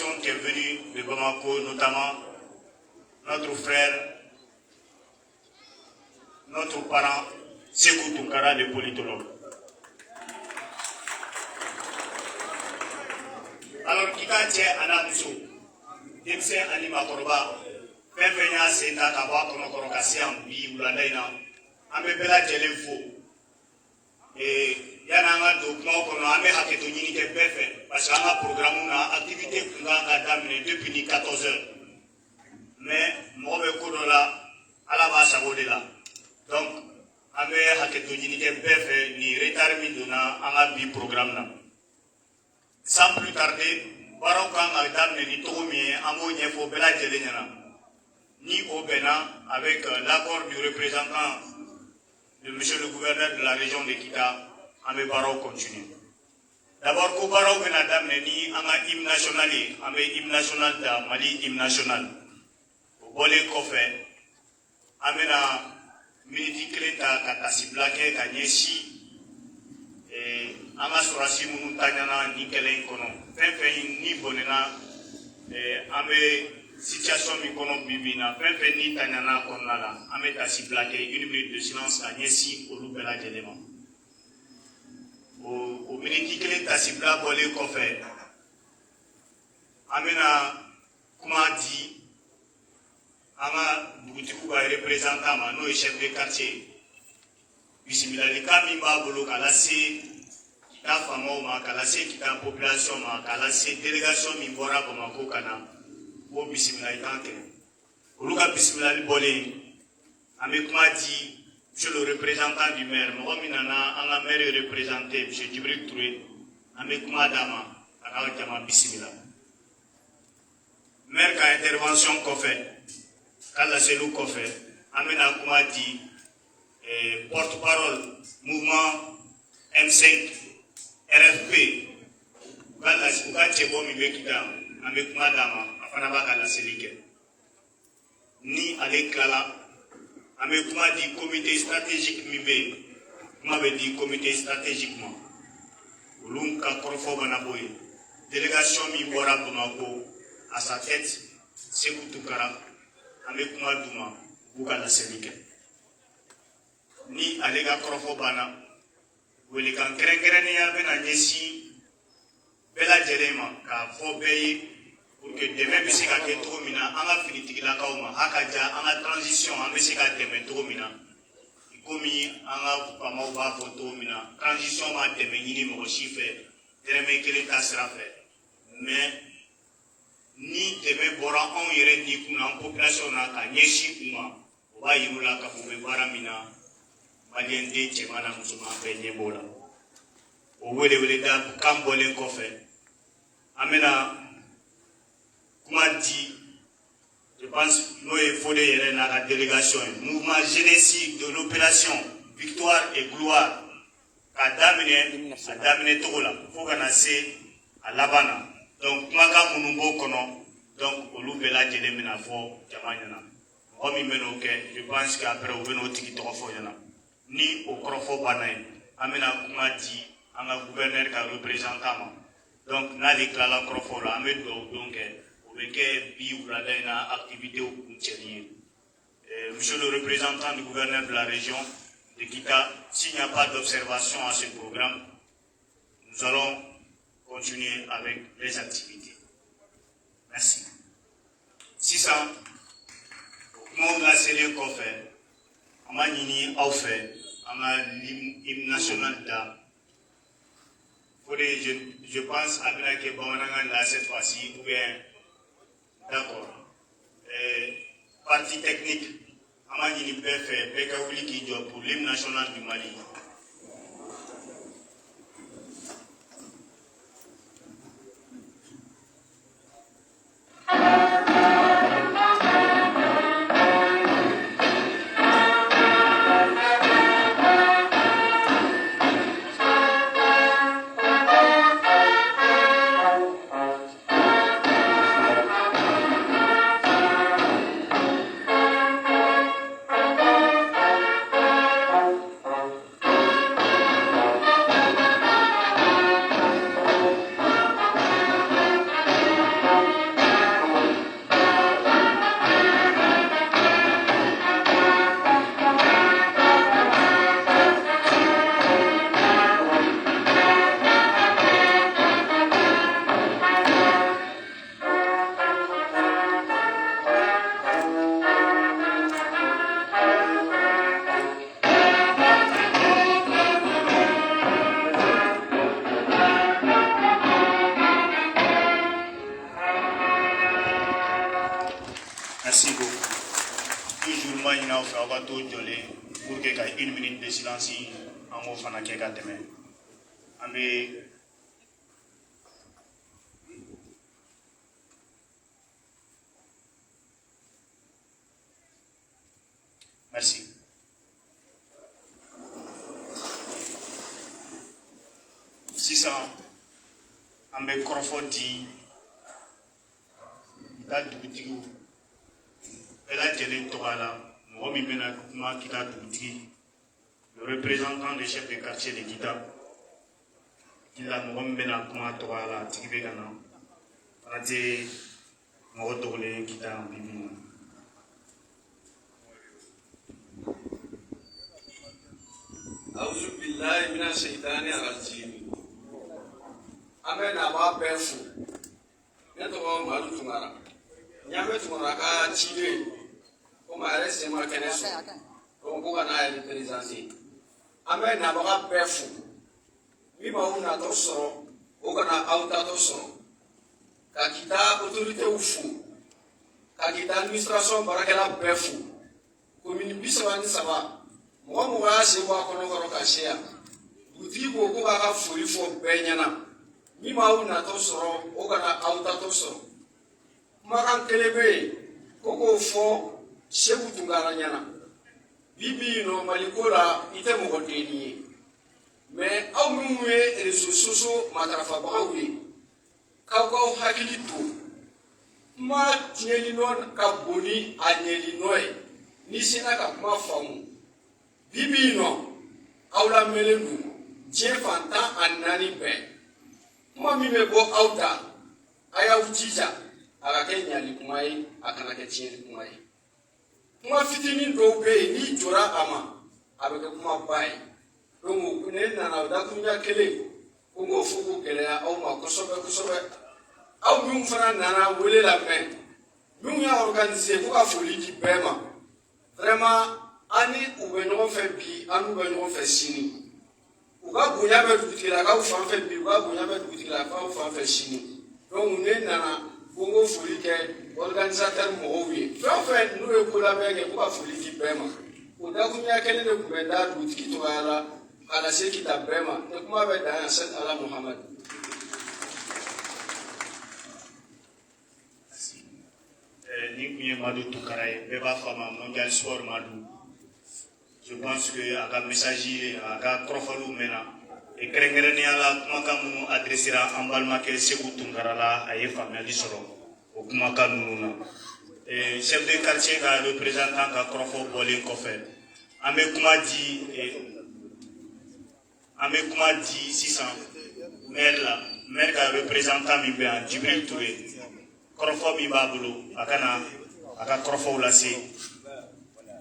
délégation qui est venue de Bamako, notamment notre frère, notre parent, Sékou Tounkara, le politologue. Alors, Kita cɛ a n'a muso, denmisɛn ani maakɔrɔba, fɛn fɛn y'a sen ta ka bɔ a kɔnɔkɔrɔ ka se yan bi wulada in na, an bɛ bɛɛ lajɛlen fo. Yanni an ka don kumaw kɔnɔ, an bɛ hakɛto ɲini kɛ bɛɛ fɛ, parce que an ka programme na, activité kun kan ka daminɛ depuis ni 14 heures, mais mɔgɔ bɛ ko dɔ la, Ala b'a sago de la. Donc an bɛ hakɛto ɲini kɛ bɛɛ fɛ nin retard min donna an ka bi programme na. Sans plus tarder, baaraw kan ka daminɛ ni cogo min ye, an b'o ɲɛfɔ bɛɛ lajɛlen ɲɛna. Ni o bɛnna, avec l'accord du représentant de monsieur le gouverneur de la région de Kita, an bɛ baaraw continuer. D'abord, ko baaraw bɛna daminɛ ni an ka hymne national ye. An bɛ hymne national da, Mali hymne national. O bɔlen kɔfɛ, an bɛna miniti kelen ta ka tasibila kɛ ka ɲɛsin an ka sɔrɔdasi minnu taɲana nin kɛlɛ in kɔnɔ, fɛn fɛn ni bɔnɛna. An bɛ situation min kɔnɔ bi bi in na, fɛn fɛn ni taɲana kɔnɔna la, an bɛ tasibila kɛ, une minute de silence, ka ɲɛsin olu bɛɛ lajɛlen ma. O miniti kelen tasibila bɔlen kɔfɛ, an bɛna kuma di an ka dugutigiw ka représentant ma, n'o ye chef de quartier ye. Bisimilalikan min b'a bolo k'a lase Kita faamaw ma, k'a lase Kita population ma, k'a lase délégation min bɔra Bamako ka na, o bisimilalikan kɛ. Olu ka bisimilali bɔlen, an bɛ kuma di monsieur le représentant du maire, mɔgɔ min nana an ka maire représenté, monsieur Djibril Touré. An bɛ kuma d'a ma a ka jama bisimila. Maire ka intervention kɔfɛ, ka laseliw kɔfɛ, an bɛna kuma di porte-parole mouvement M5 RFP, u ka cɛbɔ min bɛ Kita, an bɛ kuma d'a ma, a fana b'a ka laseli kɛ. Ni ale tilala, an bɛ kuma di comité stratégique min bɛ yen, kuma bɛ di comité stratégique ma, olu ka kɔrɔfɔ mana bɔ yen, délégation min bɔra Bamako, à sa tête Sékou Tounkara, an bɛ kuma d'u ma, u b'u ka laseli kɛ. Ni ale ka kɔrɔfɔ banna, welekan kɛrɛnkɛrɛnnenya bɛna ɲɛsin bɛɛ lajɛlen ma k'a fɔ bɛɛ ye pour que dɛmɛ bɛ se ka kɛ cogo min na an ka finitigilakaw ma, ha ka ja an ka transition, an bɛ se ka dɛmɛ cogo min na. Komi an ka faamaw b'a fɔ cogo min na, transition ma dɛmɛ ɲini mɔgɔ si fɛ dɛrɛmɛ kelen ta sira fɛ, mais ni dɛmɛ bɔra anw yɛrɛ ni kun na, an population na, ka ɲɛsin u ma, o b'a yir'u la k'a fɔ u bɛ baara min na, maliyɛn den cɛman n'a musoman bɛɛ ɲɛ b'o la. O weleweleda kan bɔlen kɔfɛ, an bɛna kuma di, je pense, n'o ye Fode yɛrɛ n'a ka délégation ye, mouvement jeunesse de l'opération Victoire et Gloire, k'a daminɛ a daminɛ cogo la fo ka na se a laban na. Donc kumakan minnu b'o kɔnɔ, donc olu bɛɛ lajɛlen bɛna fɔ jama ɲɛna. Mɔgɔ min bɛn'o kɛ, je pense que après u bɛn'o tigi tɔgɔ fɔ ɲɛna. Ni o kɔrɔfɔ banna yen, an bɛna kuma di an ka gouverneur ka représentant ma. Donc n'ale tilala kɔrɔfɔw la, an bɛ dugawu don kɛ. O bɛ kɛ bi wulada in na activité kuncɛli ye. Monsieur le représentant du gouverneur de la région de Kita, s'il n'y a pas d'observation à ce programme, nous allons continuer avec les activités. Merci. Sisan, o kumaw laselen kɔfɛ, an b'a ɲini aw fɛ, an ka hymne national da. Fode, je pense a bɛna kɛ bamanankan la cette fois-ci, ou bien d'accord. Partie technique, an b'a ɲini bɛɛ fɛ, bɛɛ ka wuli k'i jɔ pour l'hymne national du Mali. Merci beaucoup. Toujours n b'a ɲini aw fɛ, aw ka to jɔlen pour que ka une minute de silence, an k'o fana kɛ ka tɛmɛ. An bɛ merci. Sisan an bɛ kɔrɔfɔ di Kita dugutigiw bɛɛ lajɛlen tɔgɔ la. Mɔgɔ min bɛna kuma Kita dugutigi, le représentant des chefs de quartier de Kita la, mɔgɔ min bɛna kuma tɔgɔ la, a tigi bɛ ka na, fana tɛ mɔgɔ dogolen ye Kita yan bi bi in na. Awuzu bilayi mina seitani arajimi. An bɛ nabaa bɛɛ fo. Ne tɔgɔ Madu Tunkara, Ɲamɛ Tunkara ka ciden. Komi a yɛrɛ sen ma kɛnɛ sɔrɔ, donc ko ka n'a yɛrɛ présenter. An bɛ nabaga bɛɛ fo. Min m'aw natɔ sɔrɔ, o kana aw tatɔ sɔrɔ. Ka Kita autoritéw fo, ka Kita administration baarakɛla bɛɛ fo. Commune 33, mɔgɔ mɔgɔ y'a sen bɔ a kɔnɔ kɔrɔ ka se yan, dugutigi ko ko k'a ka foli fɔ bɛɛ ɲɛna. Min m'aw natɔ sɔrɔ, o kana aw tatɔ sɔrɔ. Kumakan kelen bɛ yen ko k'o fɔ Seku Tunkara ɲɛna. Bi bi in nɔ, Maliko la, i tɛ mɔgɔ denni ye, mais aw minnu ye réseaux sociaux matarafabagaw ye, k'aw k'aw hakili to. Kuma tiɲɛli nɔ ka bon ni a ɲɛli nɔ ye. N'i sera ka kuma faamu, bi bi in nɔ, aw lamɛnlen don diɲɛ fan 14 bɛɛ. Kuma min bɛ bɔ aw da, a y'aw jija a ka kɛ ɲali kuma ye, a kana kɛ tiɲɛli kuma ye. Kuma fitinin dɔw bɛ yen, n'i jɔra a ma, a bɛ kɛ kumaba ye. Donc ne nana dakuruɲa kelen ko n k'o fɔ k'o gɛlɛya aw ma kosɛbɛ kosɛbɛ. Aw minnu fana nana wele lamɛn, minnu y'a organiser, ko ka foli di bɛɛ ma. Vraiment, an ni u bɛ ɲɔgɔn fɛ bi, an n'u bɛ ɲɔgɔn fɛ sini. U ka bonya bɛ dugutigilakaw fan fɛ bi, u ka bonya bɛ dugutigilakaw fan fɛ sini. Donc ne nana ko n k'o foli kɛ organisateur mɔgɔw ye, fɛn o fɛn n'u ye ko labɛn kɛ, ko ka foli di bɛɛ ma. O dakuruɲa kelen de tun bɛ da dugutigi tɔgɔya la k'a lase Kita bɛɛ ma. Ne kuma bɛ dan yan. Sali ala Muhamadu. Nin tun ye Madu Tunkara ye, bɛɛ b'a fɔ a ma Mondial Sport Madu. Je pense que a ka message ye, a ka kɔrɔfɔliw mɛnna, et kɛrɛnkɛrɛnnenya la, kumakan minnu adressera an balimakɛ Seku Tunkara la, a ye faamuyali sɔrɔ o kumakan ninnu na. Chef de quartier ka représentant ka kɔrɔfɔ bɔlen kɔfɛ, an bɛ kuma di sisan maire la. Maire ka représentant min bɛ yan, Jibril Touré, kɔrɔfɔ min b'a bolo, a ka na a ka kɔrɔfɔw lase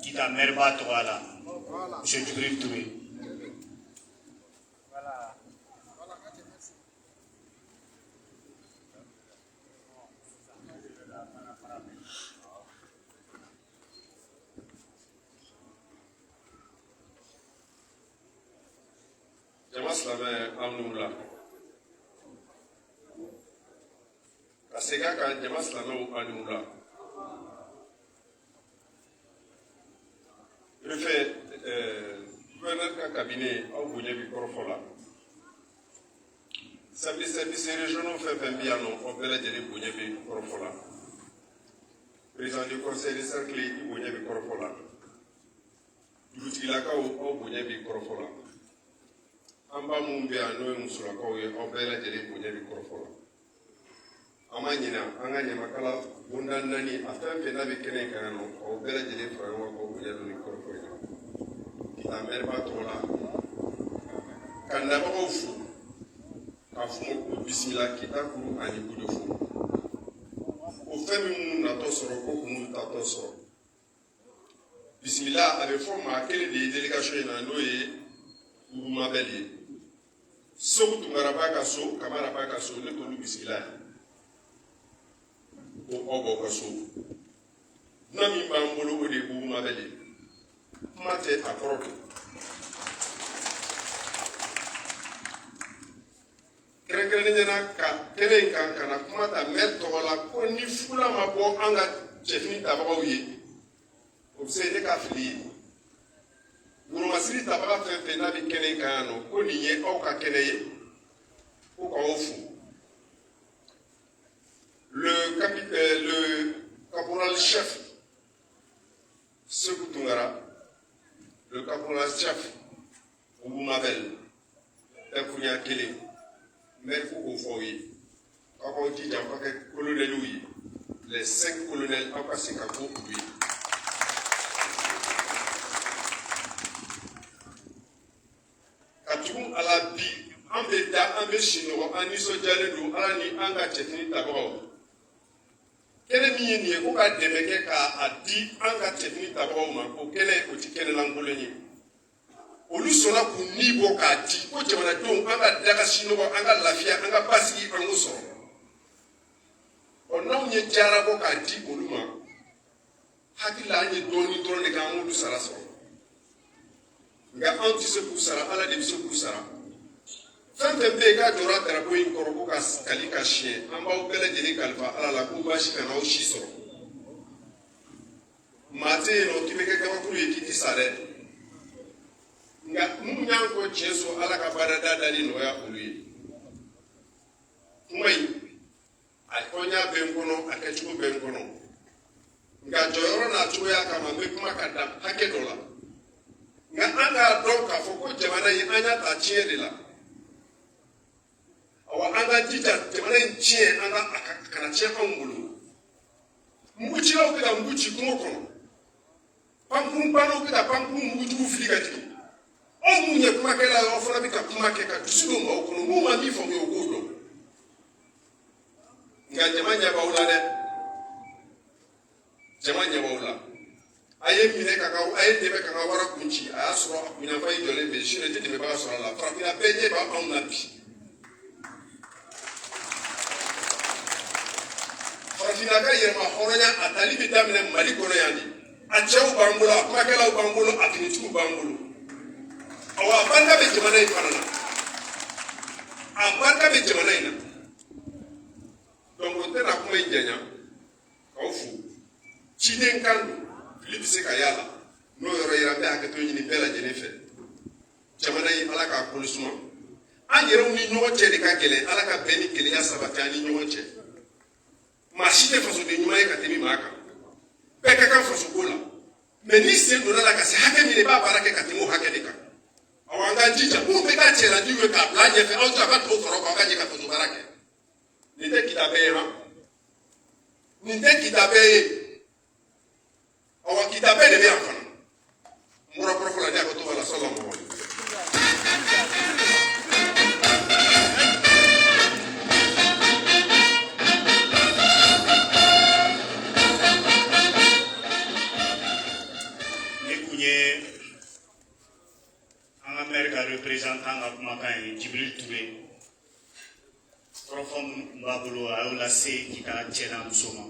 Kita maire ba tɔgɔ la, monsieur Jibril Touré. Jama silamɛ, aw ni wula. Ka segin a kan, jama silamɛw, aw ni wula. Préfet, gouverneur ka cabinet, aw bonya bi kɔrɔfɔ la. Service régionaux fɛn fɛn bɛ yan nɔ, aw bɛɛ lajɛlen bonya bi kɔrɔfɔ la. Président du conseil de cercle, i bonya bi kɔrɔfɔ la. Dugutigilakaw, aw bonya bi kɔrɔfɔ la. An ba minnu bɛ yan, n'o ye musolakaw ye, aw bɛɛ lajɛlen bonya bi kɔrɔfɔ la. An ma ɲinɛ an ka ɲamakala bonda naani, a fɛn fɛn n'a bɛ kɛnɛ in kan yan nɔ, aw bɛɛ lajɛlen fara ɲɔgɔn kan k'aw bonya don nin kɔrɔfɔ in na. Kita mɛriba tɔgɔ la, ka nabagaw fo, k'a fɔ ma ko bisimila Kita kuru ani Budefo. O fɛn minnu natɔ sɔrɔ, ko k'u tatɔ sɔrɔ, bisimila. A bɛ fɔ maa kelen de ye délégation in na, n'o ye Bubu Mabɛl ye. Segu Tunkara b'a ka so, Kamara b'a ka so, ne t'olu bisimila ye ko aw b'aw ka so. Dunan min b'an bolo, o de ye Bubu Mabɛl ye. Kuma tɛ, a kɔrɔ don. Kɛrɛnkɛrɛnnenya la, ka kɛnɛ in kan, ka na kuma ta maire tɔgɔ la, ko ni fula ma bɔ an ka Cɛfini tabagaw ye, o bɛ se ne ka fili ye. Woromasiri tabaga fɛn fɛn n'a bɛ kɛnɛ in kan yan nɔ, ko nin ye aw ka kɛnɛ ye, ko k'aw fo. Le caporal chef Sekou Tounkara, le caporal chef Boubou Mabel, dakurunya kelen, maire ko k'o fɔ aw ye, k'aw k'aw jija aw ka kɛ colonɛliw ye, les cinq colonels, aw ka se ka k'o olu ye. Ka tugu a la bi, an bɛ da, an bɛ sunɔgɔ, an nisɔndiyalen don Ala ni an ka cɛfini tabagaw. Kɛnɛ min ye nin ye, ko ka dɛmɛ kɛ k'a di an ka cɛfini tabagaw ma, o kɛnɛ, o ti kɛnɛ lankolon ye. Olu sɔnna k'u ni bɔ k'a di ko jamanadenw an ka da ka sunɔgɔ, an ka lafiya, an ka basigi, an k'o sɔrɔ. Ɔ, n'anw ye jara bɔ k'a di olu ma, hakili la an ye dɔɔnin dɔrɔn de kɛ, an k'olu sara sɔrɔ. Nka anw tɛ se k'u sara, Ala de bɛ se k'u sara. Fɛn fɛn bɛ yen k'a jɔra darapo in kɔrɔ ko ka kali ka siɲɛ, an b'aw bɛɛ lajɛlen kalifa Ala la ko baasi kana aw si sɔrɔ. Maa tɛ yen nɔ k'i bɛ kɛ kabakuru ye k'i tɛ sa dɛ, nka minnu y'an kɔ tiɲɛ so, Ala ka badada dali nɔgɔya olu ye. Kuma in a kɔɲa bɛ n kɔnɔ, a kɛcogo bɛ n kɔnɔ, nka jɔyɔrɔ n'a cogoya kama n bɛ kuma ka dan hakɛ dɔ la. Nka an k'a dɔn k'a fɔ ko jamana in, an y'a ta tiɲɛ de la. Awa, an ka jija jamana in tiɲɛ, an ka a kana tiɲɛ anw bolo. Mugucilaw bɛ ka mugu ci kungo kɔnɔ, pankurun bannaw bɛ ka pankurun mugujugu fili ka jigin. Aw minnu ye kumakɛla ye, aw fana bɛ ka kuma kɛ ka dusu don maaw kɔnɔ. N'u ma min faamuya, u k'o dɔn. Nka jama ɲɛ b'aw la dɛ, jama ɲɛ b'aw la. A ye minɛ ka ka a ye dɛmɛ ka n ka wara kun ci, a y'a sɔrɔ a kunyanfan in jɔlen bɛ yen, sinon i tɛ dɛmɛbaga sɔrɔ a la. Farafinna bɛɛ ɲɛ b'anw na bi. Farafinna ka yɛrɛma hɔrɔnya a tali bɛ daminɛ Mali kɔnɔ yan de. A cɛw b'an bolo, a kumakɛlaw b'an bolo, a finitigiw b'an bolo. Awa, a barika bɛ jamana in fana na, a barika bɛ jamana in na. Donc o tɛna kuma in janya, k'aw fo. Ciden kan don, fili bɛ se ka y'a la, n'o yɔrɔ yira, n bɛ hakɛto ɲini bɛɛ lajɛlen fɛ. Jamana in, Ala k'a kolo suma. An yɛrɛw ni ɲɔgɔn cɛ de ka gɛlɛn. Ala ka bɛn ni kelenya sabati an ni ɲɔgɔn cɛ. Maa si tɛ fasoden ɲuman ye ka tɛmɛ maa kan, bɛɛ ka kan fasoko la, mɛ n'i sen donna la ka se hakɛ min na, i b'a baara kɛ ka tɛmɛ o hakɛ de kan. Awa, an k'an jija, minnu bɛ k'a cɛladiw ye k'a bila ɲɛfɛ, aw tɛ a ka tɔw fara o kan, aw ka jɛ ka faso baara kɛ. Nin tɛ kita bɛɛ ye han, nin tɛ kita bɛɛ ye. Awa, kita bɛɛ de bɛ yan fana. N bɔra kɔrɔfɔ la, ne y'a ka to la sɔlɔ mɔgɔ ye. Ne kun ye an ka maire ka représentant ka kumakan ye, Jibril Touré. Kɔrɔfɔ minnu tun b'a bolo, a y'o lase Kita cɛ n'a muso ma.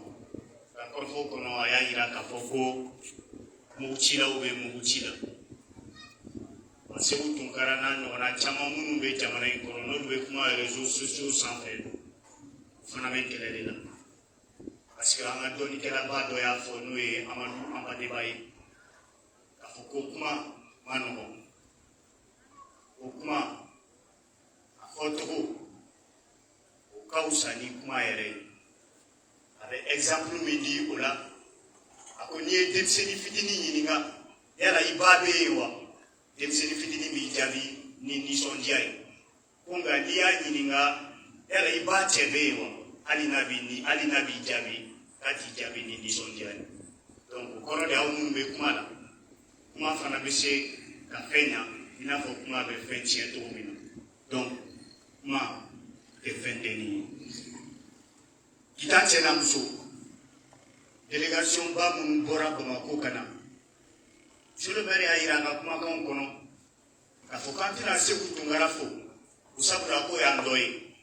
Nka kɔrɔfɔ kɔnɔ, a y'a yira k'a fɔ ko mugucilaw bɛ mugu ci la. Wa Seku Tunkara n'a ɲɔgɔnna caman minnu bɛ jamana in kɔnɔ, n'olu bɛ kuma réseaux sociaux sanfɛ, o fana bɛ kɛlɛ de la, parce que an ka dɔnnikɛlaba dɔ y'a fɔ, n'o ye Amadu Anbadeba ye, k'a fɔ ko kuma ma nɔgɔn, o kuma a fɔcogo o ka fisa ni kuma yɛrɛ ye. A bɛ exemple min di o la, a ko n'i ye denmisɛnnin fitinin ɲininka yala i ba bɛ yen wa, denmisɛnnin fitinin b'i jaabi ni nisɔndiya ye ko nka n'i y'a ɲininka yala i ba cɛ bɛ yen wa, hali n'a b'i jaabi, k'a t'i jaabi ni nisɔndiya ye. Donc o kɔrɔ de, aw minnu bɛ kuma la, kuma fana bɛ se ka fɛn ɲa i n'a fɔ kuma bɛ fɛn tiɲɛ cogo min na. Donc kuma tɛ fɛn denni ye. Kita cɛ n'a muso, délégation ba minnu bɔra Bamako ka na, monsieur le maire y'a yira a ka kumakanw kɔnɔ k'a fɔ k'an tɛna Seku Tunkara fo, o sabula k'o y'an dɔ ye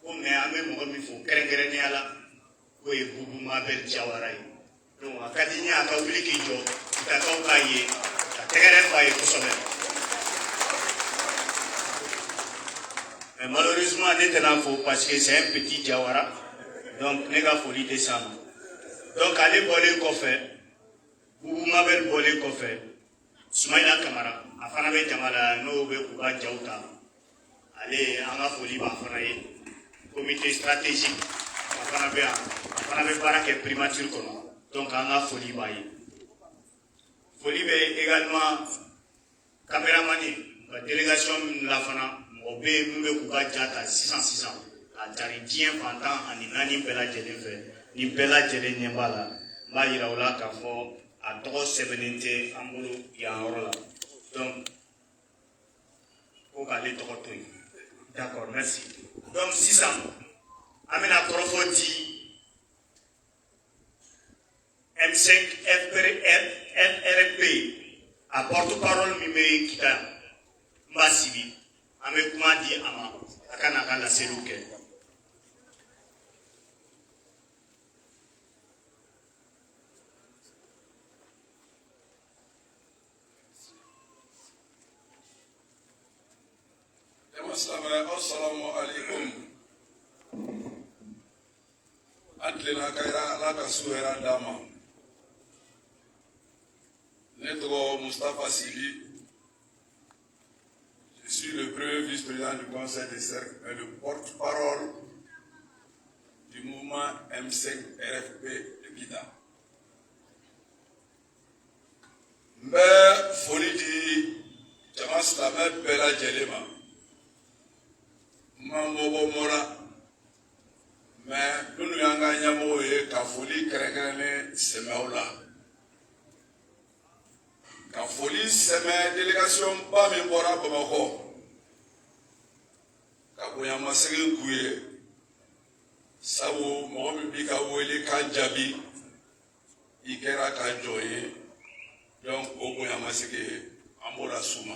ko, mɛ an bɛ mɔgɔ min fo kɛrɛnkɛrɛnnenya la, k'o ye Bubu Mabel Jawara ye. Donc a ka di n ye a ka wuli k'i jɔ, Kitakaw k'a ye ka tɛgɛrɛ f'a ye kosɛbɛ. Mais malheureusement, ne tɛna fo parce que c'est un petit Jawara, donc ne ka foli tɛ s'a ma. Donc ale bɔlen kɔfɛ, Bubu Mabel bɔlen kɔfɛ, Sumayila Kamara, a fana bɛ jama la, n'o bɛ k'u ka jaw ta. Ale, an ka foli b'a fana ye. Comité stratégique, a fana bɛ yan, a fana bɛ baara kɛ primature kɔnɔ. Donc an ka foli b'a ye. Foli bɛ également caméraman ye, u ka délégation min la fana, mɔgɔ bɛ yen min bɛ k'u ka ja ta sisan sisan k'a cari diɲɛ fan 14 bɛɛ lajɛlen fɛ. Ni bɛɛ lajɛlen ɲɛ b'a la, n b'a yira u la k'a fɔ a tɔgɔ sɛbɛnnen tɛ an bolo yan yɔrɔ la. Donc ko k'ale tɔgɔ to yen. D'accord, merci. Donc sisan an bɛna kɔrɔfɔ di M5 FRP, a porte parole min bɛ Kita, n b'a sigi, an bɛ kuma di a ma, a ka n'a ka laseliw kɛ. Jama silamɛ, assalamu alaikum. An tilenna ka yira, Ala ka su hɛrɛ d'an ma. Ne tɔgɔ Mustapha Sibi. Je suis le premier vice-président du conseil de cercle et le porte-parole du mouvement M5 RFP de Kita. N bɛ foli di jama silamɛ bɛɛ lajɛlen ma. N ma mɔbɔ mɔ la, mais minnu y'an ka ɲɛmɔgɔw ye, ka foli kɛrɛnkɛrɛnnen sɛmɛ o la. Ka foli sɛmɛ délégation ba min bɔra Bamakɔ ka bonyamasegin k'u ye, sabu mɔgɔ min b'i ka wele kan jaabi, i kɛra ka jɔn ye. Donc o bonyamasegin, an b'o las'u ma.